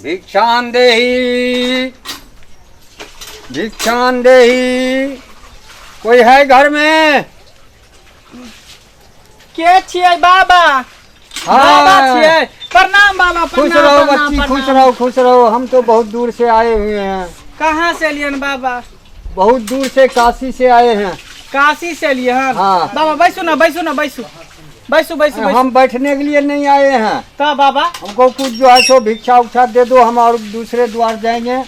भिक्षां देही, भिक्षां देही। कोई है घर में? के छियै बाबा? हाँ। बाबा छियै? प्रणाम बाबा। खुश प्रणाम, रहो प्रणाम, बच्ची, खुश प्रणाम। रहो, खुश रहो। हम तो बहुत दूर से आए हुए हैं। कहाँ से एलियन बाबा? बहुत दूर से, काशी से आए हैं। काशी से एलियै हन? हाँ। बाबा, बैसू ना, बैसू ना, बैसू, बैसू, बैसू, बैसू। हम बैठने के लिए नहीं आए हैं। तऽ बाबा? हमको कुछ जो है सो भिक्षा उक्षा दे दो, हम और दूसरे द्वार जाएंगे।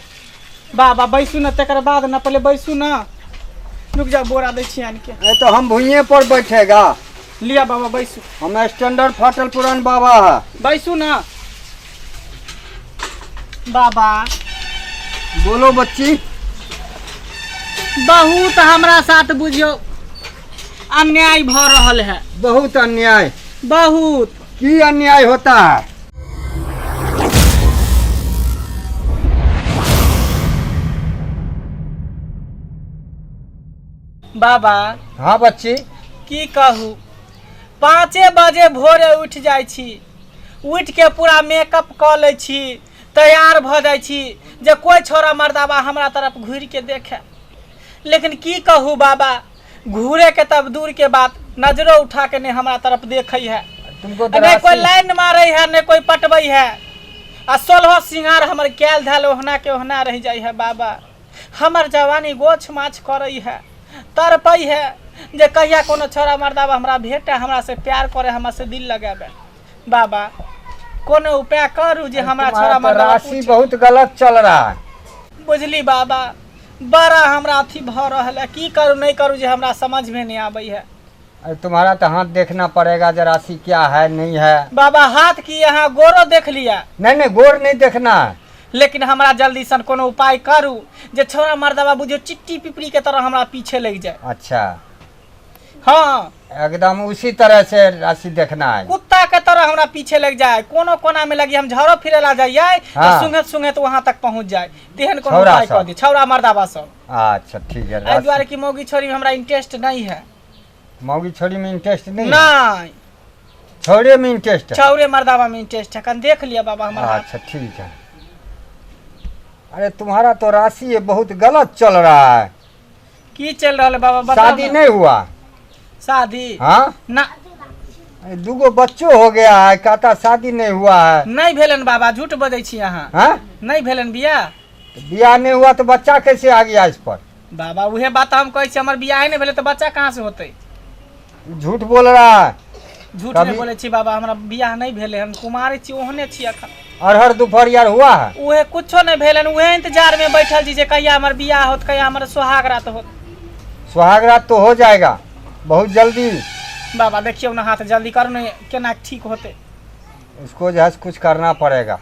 बाबा, बैसू ना, तकर बाद ना, पहिले बैसू ना। रुक जा, बोरा दै छी आनि के। नहीं तो हम भुइये पर बैठेगा। लिया बाबा, बैसू। हम स्टैंडर्ड फाटल पुरान बाबा है। बैसू ना बाबा। बोलो बच्ची। बहुत हमरा साथ बुझियो अन्याय भऽ रहल है। बहुत अन्याय? बहुत। की अन्याय होता है? बाबा। हाँ बच्ची। की कहू, 5 बजे भोरे उठि जाइ छी, उठि के पूरा मेकअप कऽ लै छी, तैयार भऽ जाइ छी जे कोइ छोरा मर्दाबा हमरा तरफ घुरि के देखे। लेकिन की कहू बाबा, घूरे के तब दूर के बात, नजरो उठा के नहीं हमरा तरफ देखै है। तुमको तो नहीं कोई राशि- लाइन मारै है, नहीं कोई पटबै है। आ सोलह सिंगार हमर कैल धैल ओहना के ओहना रहि जाइ है। बाबा, हमर जवानी गोछ माछ करै है, तड़पै है जे कहिया कोनो छोरा मर्दाबा हमरा भेटे, हमरा से प्यार करे, हमरा से दिल लगाबे। बाबा, कोनो उपाय करू जे हमरा तुम्हारा छोरा तो मर्दाबा राशि पूछे। बहुत गलत चल रहा है। बुझली बाबा, बड़ा हमरा अथी भऽ रहल है। की करू, नहीं करू, जे हमरा समझ में नहीं आबै है। अरे, तुम्हारा तो हाथ देखना पड़ेगा जे राशि क्या है, नहीं है। बाबा, हाथ की यहाँ गोरो देख लिया। नहीं नहीं, गोर नहीं देखना है। लेकिन हमरा जल्दी सन कोनो उपाय करू जे छोरा मर्दबा बुझियो चिट्टी पिपरी के तरह हमरा पीछे लग जाए। अच्छा। हाँ। एकदम उसी तरह से राशि देखना है। कुत्ता के तरह हमरा पीछे लग जाए, कोनो कोना में लगी, हम झाड़ो फिरे ला जाइए तो सुंघत सुंघत वहां तक पहुंच जाए, तेहन कोनो छौड़ा उपाय सब। कऽ दी, छौड़ा मर्दाबा सब। अच्छा, ठीक है। एहि राशि दुआरे कि मौगी छोरी में हमरा इंटरेस्ट नहीं है। मौगी छोड़ी में इंटरेस्ट नहीं है? नहीं। छौड़े में इंटरेस्ट है? छौरे मर्दाबा में इंटरेस्ट है। कन देख लिया बाबा हमर हाथ। अच्छा, ठीक है। अरे, तुम्हारा तो राशि ये बहुत गलत चल रहा है। की चल रहल है बाबा, बताउ शादी ना। नहीं हुआ? शादी? हाँ। ना। अरे, दूगो बच्चो हो गया है, कहता शादी नहीं हुआ है। नहीं भेलन बाबा, झूठ बजै छी अहाँ। हाँ? नहीं भेलन बियाह। बियाह नहीं हुआ तो बच्चा कैसे आ गया इस पर? बाबा, उहे बात हम कहै छी, हमर बियाहे नहि भेलै तऽ बच्चा कहाँ से होतै? झूठ बोल रहा है। झूठ कभी- नहि बोलै छी बाबा, हमरा बियाह नहि भेलै हन, कुमारे छी, ओहने छी अखन। अरहर दोपहर यार हुआ है? उहे कुछो नहि भेलन, उहे इंतजार में बैठल छी जे कहिया हमर बियाह होत, कहिया हमर सुहाग रात होत। सुहाग रात तो हो जाएगा बहुत जल्दी। बाबा, देखियौ ने हाथ, जल्दी करू ने, केना ठीक होतै? उसको जो है से कुछ करना पड़ेगा।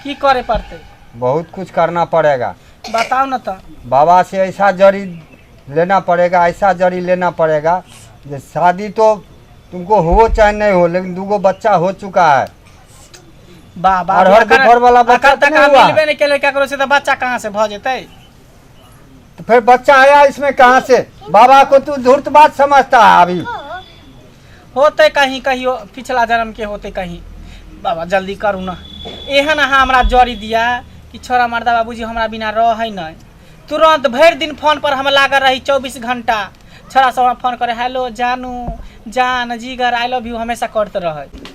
की करे पड़तै? बहुत कुछ करना पड़ेगा। बताउ ने तऽ। बाबा से ऐसा जड़ी लेना पड़ेगा, ऐसा जड़ी लेना पड़ेगा जो शादी तो तुमको हो चाहे नहीं हो, लेकिन दूगो बच्चा हो चुका है। बाबा, अरहर अखन- दोपहर वाला बच्चा अखन तो तक नहीं हम हुआ। मिलबे नहीं केले ककरो से तऽ बच्चा कहाँ से भऽ जेतै? तो फिर बच्चा आया इसमें कहाँ से? बाबा को तू धूर्त बात समझता है अभी। होतै कहीं कहियो पिछला जन्म के होतै कहीं। बाबा, जल्दी करू ना, एहन अहाँ हमरा जड़ी दिया कि छोरा मर्दा बाबूजी हमरा बिना रहै नहि। तुरंत भरि दिन फोन पर हम लागल रही, 24 घंटा छोरा सब हमरा फोन करे, हेलो जानू, जान, जिगर, I love you, हमेशा करते रहे।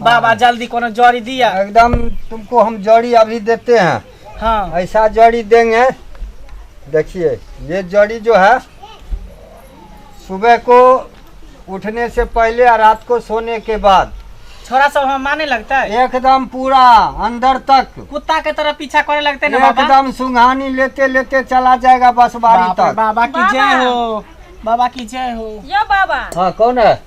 बाबा, जल्दी कोनो जड़ी दिया। एकदम तुमको हम जड़ी अभी देते हैं। ऐसा जड़ी देंगे, देखिए, ये जड़ी जो है सुबह को उठने से पहले और रात को सोने के बाद। छोरा सब हम माने लगता है? एकदम पूरा अंदर तक। कुत्ता के तरह पीछा करे लगते ना बाबा? एकदम सुंघानी लेते लेते चला जाएगा बसबारी बाप रे, तक। बाबा की बाबा। जय हो, बाबा की जय हो। यो बाबा। हाँ, कौन है?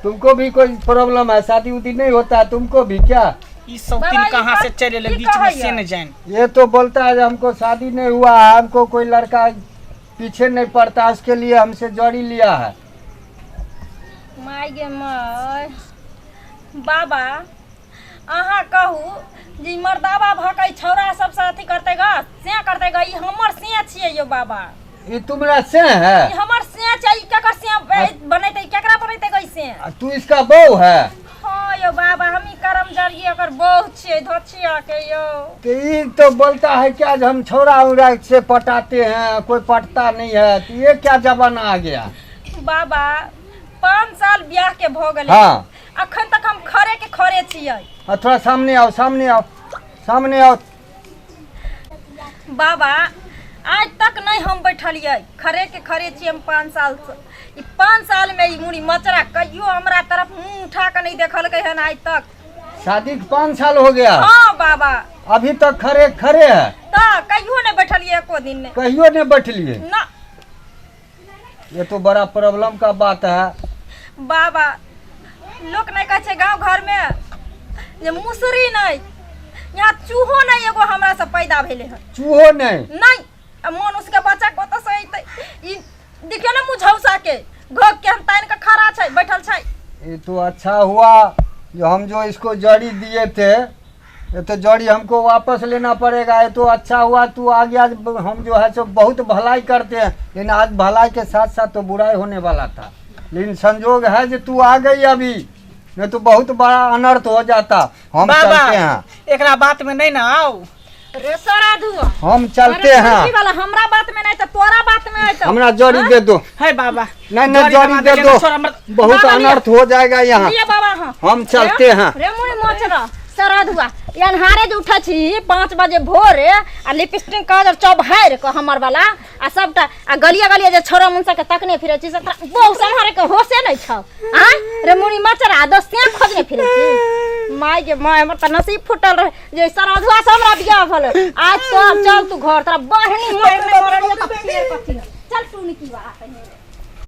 तुमको भी कोई प्रॉब्लम है? शादी उदी नहीं होता है तुमको भी क्या? ई सब बाबा, तीन ई कहाँ से बात- चले ले ई बीच में कहैया। से न जान। ये तो बोलता है हमको शादी नहीं हुआ है, हमको कोई लड़का पीछे नहीं पड़ता, उसके लिए हमसे जड़ी लिया है। माय गे my, बाबा, अहाँ कहू जे ई मर्दाबा भऽ कऽ ई छौड़ा सबसँ अथी करतै ग, से करतै ग? ई हमर से छियै यौ बाबा। ये तुम्हारा से है? ई हमर से छै। ई केकर से बनेतै? केकरा बनेतै ग ई से? आ तू इसका बहू है? हाँ यौ बाबा, हम ई करम जरिए एकर बहु छियै धोछिया के यौ। तो ये तो बोलता है कि आज हम छोरा उरा से पटाते हैं, कोई पटता नहीं है, तो ये क्या जमाना आ गया? बाबा 5 साल ब्याह के भऽ गेलै। हाँ। अखन तक हम खरे के खरे छियै। हाँ, थोड़ा सामने आओ, सामने आओ, सामने आओ। बाबा आज तक नहीं हम बैठलियै, खरे के खरे छियै हम 5 साल से। ई 5 साल में ई मुड़ी मचरा कहियो हमरा तरफ मुंह उठा के नहीं देखलकै हन आज तक। शादी के 5 साल हो गया? हाँ बाबा। अभी तक खरे खरे है? त कहियो नहीं बैठलियै एको दिन नहीं। कहियो नहीं बैठलियै? ना। ये तो बड़ा प्रॉब्लम का बात है। बाबा लोक नहीं कहै छै गाँव घर में जे मुसरी नहीं, यहाँ चूहो नहीं एगो हमरा से पैदा भेलै हन। चूहो नहीं? नहीं। आ मनुष्य के बच्चा कतऽ से अयतै? ई देखियौ ने मुझौसा के घोक के हम तानि के खड़ा छै बैठल छै। ये तो अच्छा हुआ जो हम जो इसको जड़ी दिए थे, ये तो जड़ी हमको वापस लेना पड़ेगा। ये तो अच्छा हुआ तू आ गया, हम जो है सो बहुत भलाई करते हैं, लेकिन आज भलाई के साथ साथ तो बुराई होने वाला था, लेकिन संजोग है जो तू आ गई अभी, नहीं तो बहुत बड़ा अनर्थ हो जाता। हम बाबा चलते हैं। एकरा बात में नहीं ना आओ। रे सराधु हम चलते अरे हैं। लड़की वाला हमरा बात में नहीं तो तोरा बात में है तो। हमरा जड़ी दे दो। है बाबा। नहीं नहीं जड़ी जमा दे देले दो, ना, छोरा मर्द। बहुत बाबा लिया। अनर्थ हो जाएगा यहाँ। लिया बाबा। हाँ हम चलते हैं। रे मुड़ी मोचरा सराधुआ अनहारे जे उठै छी 5 बजे भोरे आ लिपस्टिक काजर चौभारि कऽ हमर वाला आ सबटा आ गलिया गलिया जे छोरा मुनसा के तकने फिरै छी से तोरा बहु सम्हारे के होशे नहि छौ। आँय रे मुड़ी मचरा दोस्तिया खोजने फिरै छी। माय गे माय हमर तऽ नसीब फूटल रहे जे सराधुआ से हमरा बियाह भेलै। आज चल चल तू घर, तोरा बहनी मारने मरलियै तऽ फेर कथी। चल टुनकी वाला कहीं।